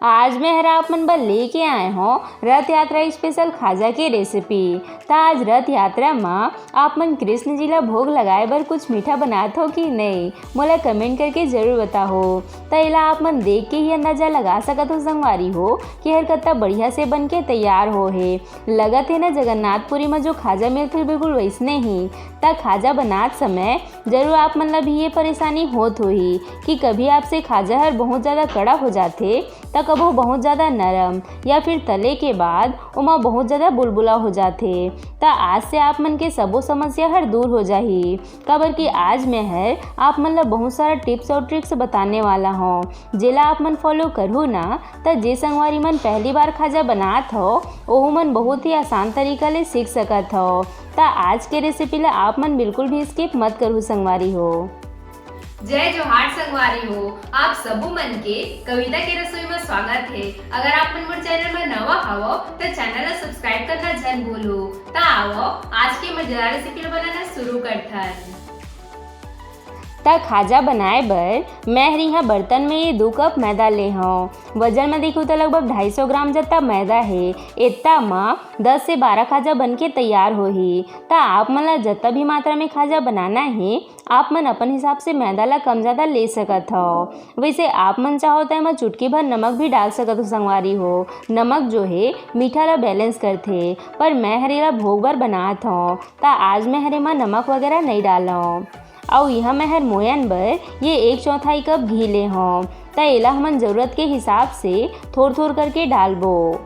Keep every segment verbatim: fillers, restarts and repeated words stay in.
आज मैं हर आप मन बर लेके आए हौं रथ यात्रा स्पेशल खाजा के रेसिपी। त आज रथ यात्रा म आप मन कृष्ण जी ला भोग लगाए बर कुछ मीठा बनात हो कि नहीं, मोला कमेंट करके जरूर बताहो। त एला आप मन देख के ही अंदाजा लगा सकत हो संगवारी हो कि हर कत्ता बढ़िया से बन के तैयार हो हे। लगत हे ना जगन्नाथपुरी म जो खाजा मिलथे बिल्कुल वैसने ही। त खाजा बनात समय जरूर आप मन ला भी ये परेशानी होत होही कि कभी आपसे खाजा हर बहुत ज़्यादा कड़ा हो जाथे, त कभो बहुत ज़्यादा नरम या फिर तले के बाद ओमा बहुत ज़्यादा बुलबुला हो जाथे। त आज से आप मन के सबो समस्या हर दूर हो जाही, काबर कि आज मैं हर आप मन ला बहुत सारा टिप्स और ट्रिक्स बताने वाला हौं, जेला आप मन फॉलो करहू ना, त जे संगवारी मन पहली बार खाजा बनात हो, ओहू मन बहुत ही आसान तरीका ले सीख सकत हो। त आज के रेसिपी ला आप मन बिल्कुल भी स्किप मत करहू संगवारी हो। जय जोहार संगवारी हो, आप सबो मन के कविता के रसोई में स्वागत हे। अगर आप मन मोर चैनल में नवा हवो, त चैनल ला सब्सक्राइब करना झन भूलहू। त आवो, आज के मजेदार रेसिपी ला बनाना शुरू करथन। त खाजा बनाए बर मैं हर इहाँ बर्तन में ये दू कप मैदा ले हौं। वजन में देखहू त लगभग ढाई सौ ग्राम जत्ता मैदा हे। एत्ता म दस से बारह खाजा बन के तैयार होही। त आप मन ला जत्ता भी मात्रा में खाजा बनाना हे, आप मन अपन हिसाब से मैदा ला कम ज़्यादा ले सकत हव। वैसे आप मन चाहो त एमा चुटकी भर नमक भी डाल सकत हो संगवारी हो। नमक जो हे मीठा ला बैलेंस करथे, पर मैं हर एला भोग बर बनात हौं, त आज मैं हर एमा नमक वगैरह नइ डालौं। अउ इहाँ मैं हर मोयन बर ये एक चौथाई कप घी ले हौं, त एला हमन जरूरत के हिसाब से थोर-थोर करके डालबो।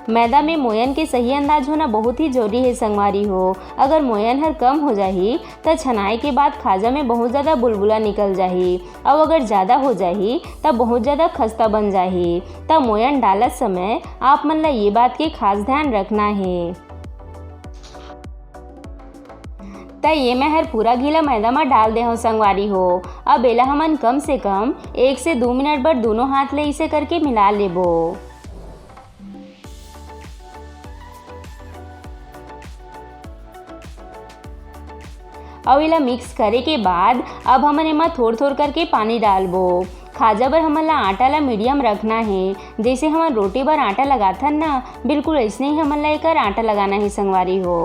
मैदा में मोयन के सही अंदाज होना बहुत ही जरूरी हे संगवारी हो। अगर मोयन हर कम हो जाही, त छनाए के बाद खाजा में बहुत ज़्यादा बुलबुला निकल जाही, अउ अगर ज़्यादा हो जाही, त बहुत ज़्यादा खस्ता बन जाही। त मोयन डालत समय आप मन ला ये बात के खास ध्यान रखना हे। त ये मैं हर पूरा घी ला मैदा म डाल दे हौं संगवारी हो। अब एला हमन कम से कम एक से दू मिनट बर दूनों हाथ ले इसे करके मिला लेबो। अउ एला मिक्स करे के बाद अब हमन एमा थोर-थोर करके पानी डालबो। खाजा बर हमन ला आटा ला मीडियम रखना हे, जइसे हमन रोटी बर आटा लगाथन ना, बिल्कुल अइसने ही हमन ला एकर आटा लगाना हे संगवारी हो।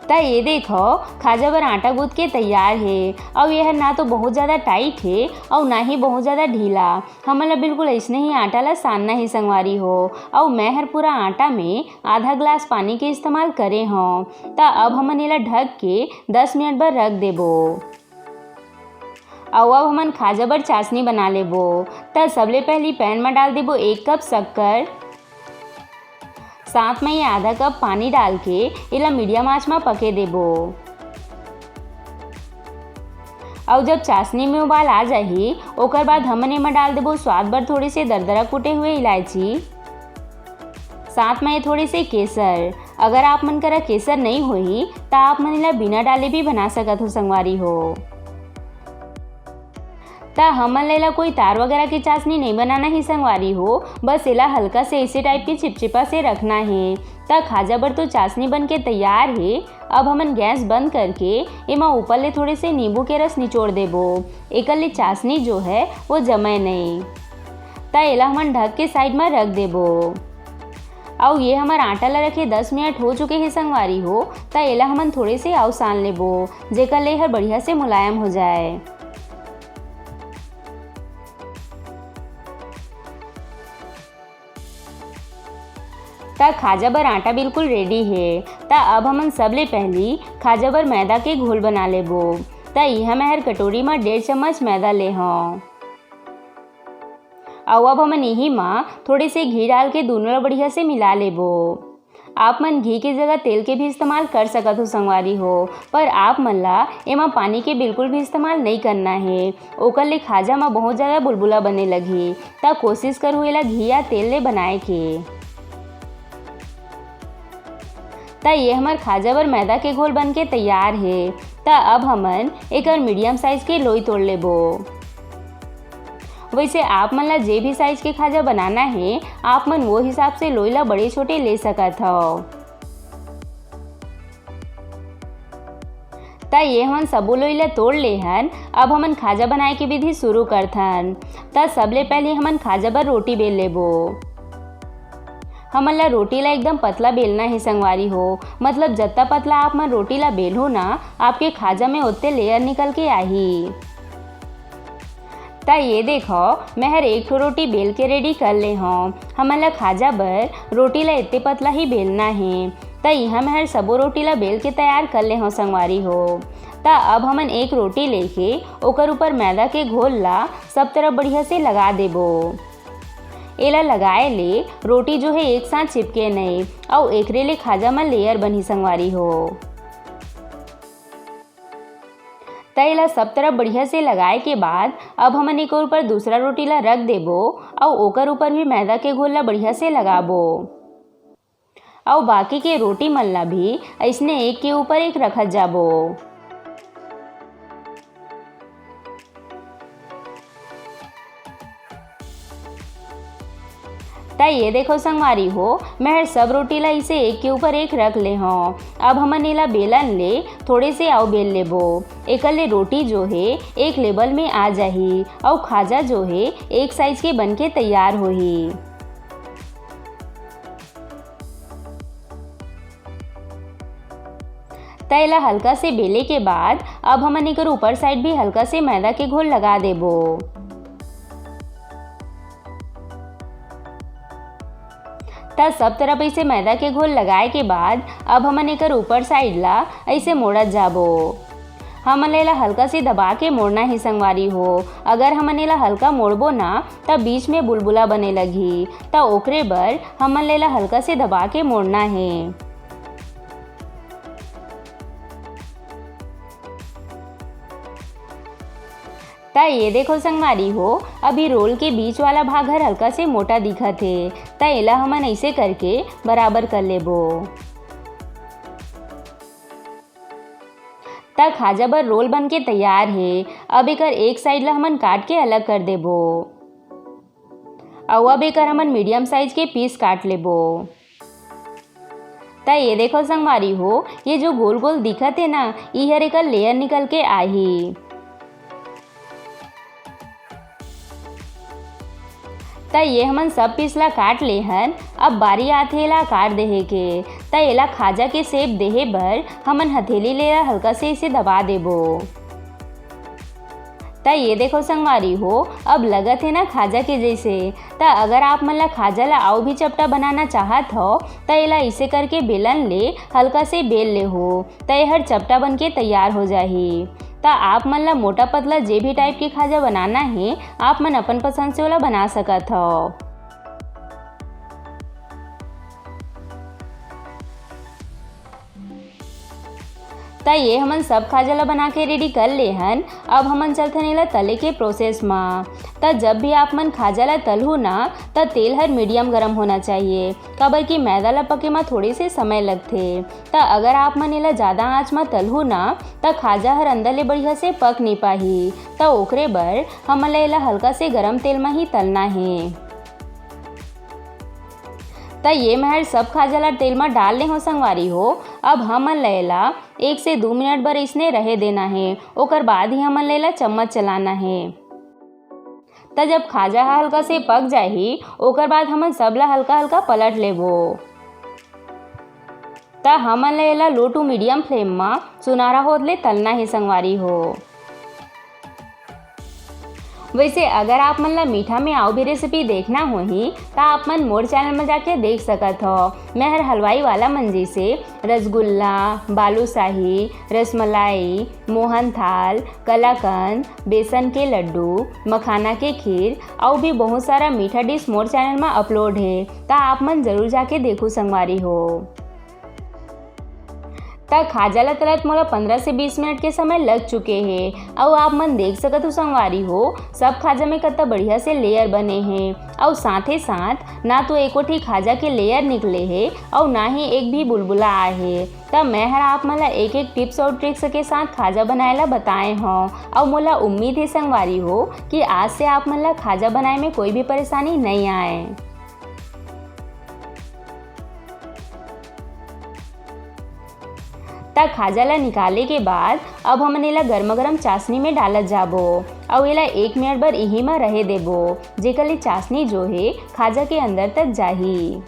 त ये देखो, खाजा बर आटा गूंथ के तैयार हे, अउ ये हर ना तो बहुत ज़्यादा टाइट हे, अउ ना ही बहुत ज़्यादा ढीला। हमन ला बिल्कुल अइसने ही आटा ला सानना हे संगवारी हो, अउ मैं हर पूरा आटा में आधा ग्लास पानी के इस्तेमाल करे हौं। त अब हमन एला ढक के दस मिनट बर रख देबो। अउ अब हमन खाजा बर चाशनी बना लेबो। त सबले पहली पैन म डाल देबो एक कप शक्कर, साथ में ये आधा कप पानी डाल के एला मीडियम आंच म पके देबो। अउ जब चाशनी में उबाल आ जाही, ओकर बाद हमन एमा डाल देबो स्वाद बर थोड़े से दरदरा कूटे हुए इलायची, साथ में ये थोड़े से केसर। अगर आप मन करा केसर नइ होही, त आप मन एला बिना डाले भी बना सकत हो संगवारी हो। त हमन ला एला कोई तार वगैरह के चाशनी नइ बनाना हे संगवारी हो, बस एला हल्का से इसे टाइप के चिपचिपा से रखना हे। त खाजा बर तो चाशनी बन के तैयार हे। अब हमन गैस बंद करके एमा ऊपर ले थोड़े से नींबू के रस निचोड़ देबो, एकर ले चाशनी जो है वो जमे नइ। त एला हमन ढक के साइड म रख देबो। अउ ये हमर आटा ला रखे दस मिनट हो चुके हे संगवारी हो, त एला हमन थोड़े से अउ सान लेबो, जेकर ले हर बढ़िया से मुलायम हो जाए। त खाजा बर आटा बिल्कुल रेडी हे। त अब हमन सबले पहली खाजा बर मैदा के घोल बना लेबो। त इहाँ मैं हर कटोरी म डेढ़ चम्मच मैदा ले हौं। अउ अब हमन इही म थोड़े से घी डाल के दूनों ला बढ़िया से मिला लेबो। आप मन घी के जगह तेल के भी इस्तेमाल कर सकत हो संगवारी हो, पर आप मन ला एमा पानी के बिल्कुल भी इस्तेमाल नइ करना हे, ओकर ले खाजा म बहुत ज़्यादा बुलबुला बने लगही। त कोशिश करहू एला घी या तेल ले बनाए के। त ये हमर खाजा बर मैदा के घोल बन के तैयार हे। त अब हमन एकर मीडियम साइज के लोई तोड़ लेबो। वैसे आप मन ला जे भी साइज के खाजा बनाना हे, आप मन वो हिसाब से लोई ला बड़े छोटे ले सकत हव। त त ये हमन सबो लोई ला तोड़ ले हन। अब हमन खाजा बनाए के विधि शुरू करथन। त सबले पहले हमन खाजा बर रोटी बेल लेबो। हमन ला रोटी ला एकदम पतला बेलना हे संगवारी हो, मतलब जत्ता पतला आप मन रोटी ला बेलहू ना, आपके खाजा में ओत्ते layer निकल के आही। त ये देखो, मैं हर एक ठो रोटी बेल के ready कर ले हौं। हमन ला खाजा बर रोटी ला इत्ते पतला ही बेलना हे। त इहाँ मैं हर सबो रोटी ला बेल के तैयार कर ले हौं संगवारी हो। त अब हमन एक रोटी लेके ओकर ऊपर मैदा के घोल ला सब तरफ बढ़िया से लगा देबो। एला लगाए ले रोटी जो हे एक साथ चिपके नहीं, अउ एकरे ले खाजा म layer बनही संगवारी हो। त एला सब तरफ बढ़िया से लगाए के बाद अब हमन एकर ऊपर दूसरा रोटी ला रख देबो, अउ ओकर ऊपर भी मैदा के घोल ला बढ़िया से लगाबो, अउ बाकी के रोटी मन ला भी अइसने एक के ऊपर एक रखत जाबो। त ये देखो संगवारी हो, मैं हर सब रोटी ला इसे एक के ऊपर एक रख ले हौं। अब हमन एला बेलन ले थोड़े से अउ बेल लेबो। एकर ले रोटी जो हे एक level में आ जाही, अउ खाजा जो हे एक size के बन के तैयार होही। त एला हल्का से बेले के बाद अब हमन एकर ऊपर side भी हल्का से मैदा के घोल लगा देबो। त सब तरफ ऐसे मैदा के घोल लगाए के बाद अब हमन एकर ऊपर side ला ऐसे मोड़त जाबो। हमन ला एला हल्का से दबा के मोड़ना हे संगवारी हो। अगर हमन एला हल्का मोड़बो ना, त बीच में बुलबुला बने लगही। त ओकरे बर हमन ला एला हल्का से दबा के मोड़ना हे। त ये देखो संगवारी हो, अभी roll के बीच वाला भाग हर हल्का से मोटा दिखत हे। त एला हमन ऐसे करके बराबर कर लेबो। त खाजा बर roll बन के तैयार हे। अब एकर एक side ला हमन काट के अलग कर देबो। अउ अब एकर हमन medium size के piece काट लेबो। त ये देखो संगवारी हो, ये जो गोल गोल दिखत हे ना, इहर एकर layer निकल के आही। त ये हमन सब piece ला काट ले हन। अब बारी आथे एला आकार देहे के। त एला खाजा के shape देहे बर हमन हथेली ले एला हल्का से इसे दबा देबो। त ये देखो संगवारी हो, अब लगत हे ना खाजा के जैसे। त अगर आप मन ला खाजा ला अउ भी चपटा बनाना चाहत हो, त एला इसे करके बेलन ले हल्का से बेल ले हो, त एहर चपटा बन के तैयार हो जाही। त आप मन ला मोटा पतला जे भी type के खाजा बनाना हे, आप मन अपन पसंद से ओला बना सकत हो। त ये हमन सब खाजा ला बना के ready कर ले हन। अब हमन चलथन एला तले के process म। त जब भी आप मन खाजा ला तलहू ना, त तेल हर medium गरम होना चाहिए, काबर कि मैदा ला पके म थोड़े से समय लगथे। त अगर आप मन एला ज़्यादा आँच म तलहू ना, त खाजा हर अंदर ले बढ़िया से पक नी पाही। त ओकरे बर हमन ला एला हल्का से गरम तेल म ही तलना हे। त ये मैं हर सब खाजा ला तेल म डाल ले हों संगवारी हो। अब हमन ला एला एक से दू मिनट बर इसने रहे देना हे, ओकर बाद ही हमन ला एला चम्मच चलाना हे। त जब खाजा ह हल्का से पक जाही, ओकर बाद हमन सब ला हल्का-हल्का पलट लेबो। त हमन ला एला low to medium flame म सुनहरा होत ले तलना हे संगवारी हो। वैसे अगर आप मन ला मीठा में अउ भी recipe देखना होही, त आप मन मोर channel म जाके देख सकत हो। मैं हर हलवाई वाला मन जैसे रसगुल्ला, बालूशाही, रसमलाई, मोहन थाल, कलाकंद, बेसन के लड्डू, मखाना के खीर, अउ भी बहुत सारा मीठा dish मोर channel म upload हे, त आप मन जरूर जाके देखू संगवारी हो। त खाजा ला तलत मोला पंद्रह से बीस मिनट के समय लग चुके हे। अउ आप मन देख सकत हो संगवारी हो, सब खाजा में कत्ता बढ़िया से layer बने हे। अउ साथे साथ ना तो एको ठी खाजा के layer निकले हे, अउ ना ही एक भी बुलबुला आए हे। त मैं हर आप मन ला एक एक tips अउ tricks के साथ खाजा बनाए ला बताए हौं। अउ मोला उम्मीद हे संगवारी हो कि आज से आप मन ला खाजा बनाए में कोई भी परेशानी नइ आए। त खाजा ला निकाले के बाद अब हमन एला गरमा गरम चाशनी में डालत जाबो, अउ एला एक मिनट बर इही म रहे देबो, जेकर ले चाशनी जो हे खाजा के अंदर तक जाही।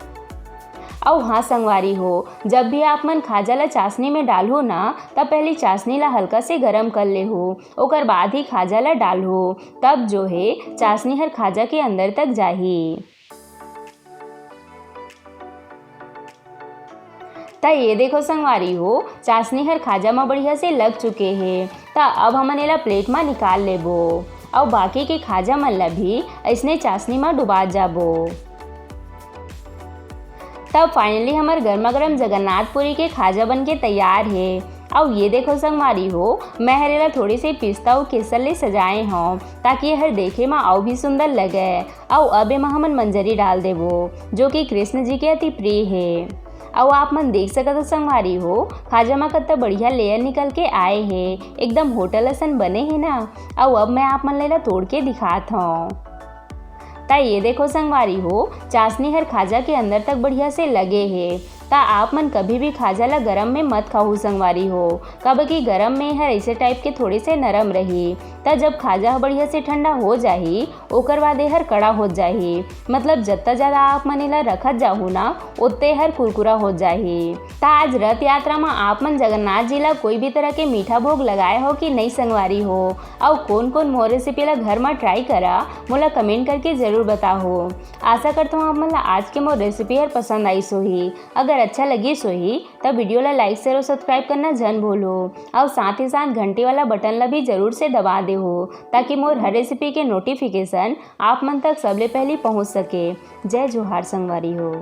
अउ हाँ संगवारी हो, जब भी आप मन खाजा ला चाशनी में डालहू ना, तब पहले चाशनी ला हल्का से गरम कर लेहू, ओकर बाद ही खाजा ला डालहू, तब जो हे चाशनी हर खाजा के अंदर तक जाही। त ये देखो संगवारी हो, चाशनी हर खाजा म बढ़िया से लग चुके हे। त अब हमन एला प्लेट म निकाल लेबो, अउ बाकी के खाजा मन ला भी अइसने चाशनी म डुबा जाबो। तब फाइनली हमर गर्मा गर्म जगन्नाथपुरी के खाजा बन के तैयार हे। अउ ये देखो संगवारी हो, मैं हर एला थोड़ी से पिस्ता अउ केसर ले सजाए हौं, ताकि ये हर देखे म अउ भी सुंदर लगे। अउ अब एमा हमन मंजरी डाल देबो, जो कि कृष्ण जी के अति प्रिय हे। अउ आप मन देख सकत हो संगवारी हो, खाजा म कत्ता बढ़िया लेयर निकल के आए हे, एकदम होटल असन बने हे ना। अउ अब मैं आप मन ला एला तोड़ के दिखात हौं। त ये देखो संगवारी हो, चाशनी हर खाजा के अंदर तक बढ़िया से लगे हे। त आप मन कभी भी खाजा ला गरम में मत खाहू संगवारी हो, काबर कि गरम में हर ऐसे टाइप के थोड़े से नरम रही। त जब खाजा ह बढ़िया से ठंडा हो जाही, ओकर बाद एहर कड़ा हो जाही। मतलब जत्ता ज्यादा आप मन एला रखत जाहू ना, ओत्ते हर कुरकुरा हो जाही। त आज रथ यात्रा म आप मन जगन्नाथ जी ला कोई भी तरह के मीठा भोग लगाए हो कि नहीं संगवारी हो, अउ कोन कोन मोर रेसिपी ला घर म ट्राई करा, मोला कमेंट करके जरूर बताहू। आशा करता हूँ आप मन ला आज के मोर रेसिपी हर पसंद आइस होही। अगर अच्छा लगिस होही, त वीडियो ला लाइक, शेयर अउ सब्सक्राइब करना झन भूलहू, अउ साथ ही साथ घंटी वाला बटन ला भी जरूर से दबा देहू, ताकि मोर हर रेसिपी के नोटिफिकेशन आप मन तक सबले पहली पहुँच सके। जय जोहार संगवारी हो।